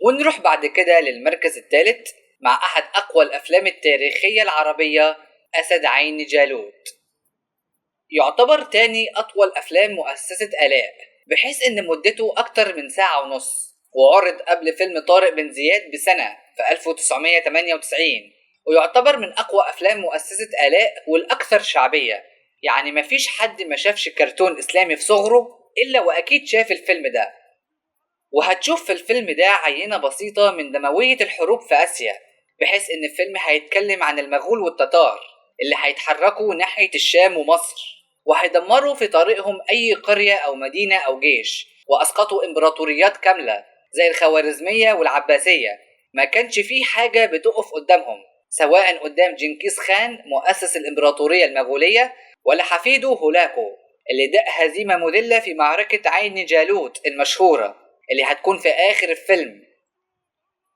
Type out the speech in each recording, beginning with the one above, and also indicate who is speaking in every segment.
Speaker 1: ونروح بعد كده للمركز الثالث مع أحد أقوى الأفلام التاريخية العربية، أسد عين جالوت. يعتبر تاني أطول أفلام مؤسسة آلاء، بحيث إن مدته أكتر من ساعة ونص، وعرض قبل فيلم طارق بن زياد بسنة في 1998، ويعتبر من أقوى أفلام مؤسسة آلاء والأكثر شعبية. يعني مفيش حد ما شافش كرتون إسلامي في صغره إلا وأكيد شاف الفيلم ده. وهتشوف في الفيلم ده عينة بسيطة من دموية الحروب في آسيا، بحيث إن الفيلم هيتكلم عن المغول والتتار اللي هيتحركوا ناحية الشام ومصر، وهيدمروا في طريقهم أي قرية أو مدينة أو جيش، وأسقطوا إمبراطوريات كاملة زي الخوارزمية والعباسية. ما كانش فيه حاجة بتقف قدامهم، سواء قدام جنكيز خان مؤسس الإمبراطورية المغولية، ولا حفيده هولاكو اللي دق هزيمة مذلة في معركة عين جالوت المشهورة اللي هتكون في آخر الفيلم.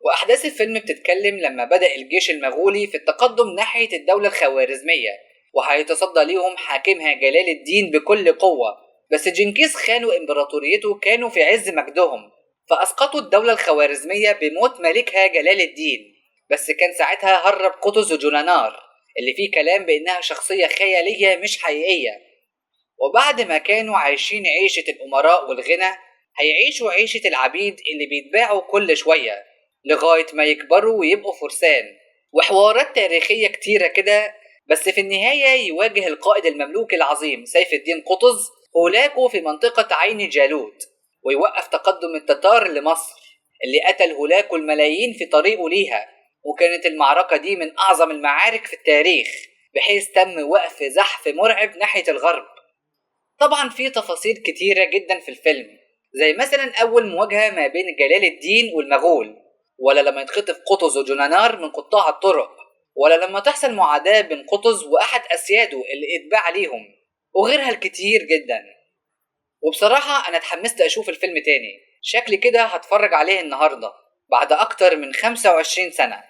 Speaker 1: وأحداث الفيلم بتتكلم لما بدأ الجيش المغولي في التقدم ناحية الدولة الخوارزمية، وهيتصدى ليهم حاكمها جلال الدين بكل قوة، بس جنكيز خان وإمبراطوريته كانوا في عز مجدهم، فأسقطوا الدولة الخوارزمية بموت ملكها جلال الدين. بس كان ساعتها هرب قطز وجولانار اللي فيه كلام بأنها شخصية خيالية مش حقيقية. وبعد ما كانوا عايشين عيشة الأمراء والغنى، هيعيشوا عيشة العبيد اللي بيتباعوا كل شوية لغاية ما يكبروا ويبقوا فرسان، وحوارات تاريخية كتيرة كده. بس في النهاية يواجه القائد المملوك العظيم سيف الدين قطز هولاكو في منطقة عين جالوت، ويوقف تقدم التتار لمصر اللي قتل هولاكو الملايين في طريقه ليها. وكانت المعركة دي من أعظم المعارك في التاريخ، بحيث تم وقف زحف مرعب ناحية الغرب. طبعا في تفاصيل كتيرة جدا في الفيلم، زي مثلا أول مواجهة ما بين جلال الدين والمغول، ولا لما يتخطف قطز وجولانار من قطاع الطرق، ولا لما تحصل معاداة بين قطز وأحد أسياده اللي اتباع ليهم، وغيرها الكتير جدا. وبصراحة أنا اتحمست أشوف الفيلم تاني، شكلي كده هتفرج عليه النهاردة بعد أكتر من 25 سنة.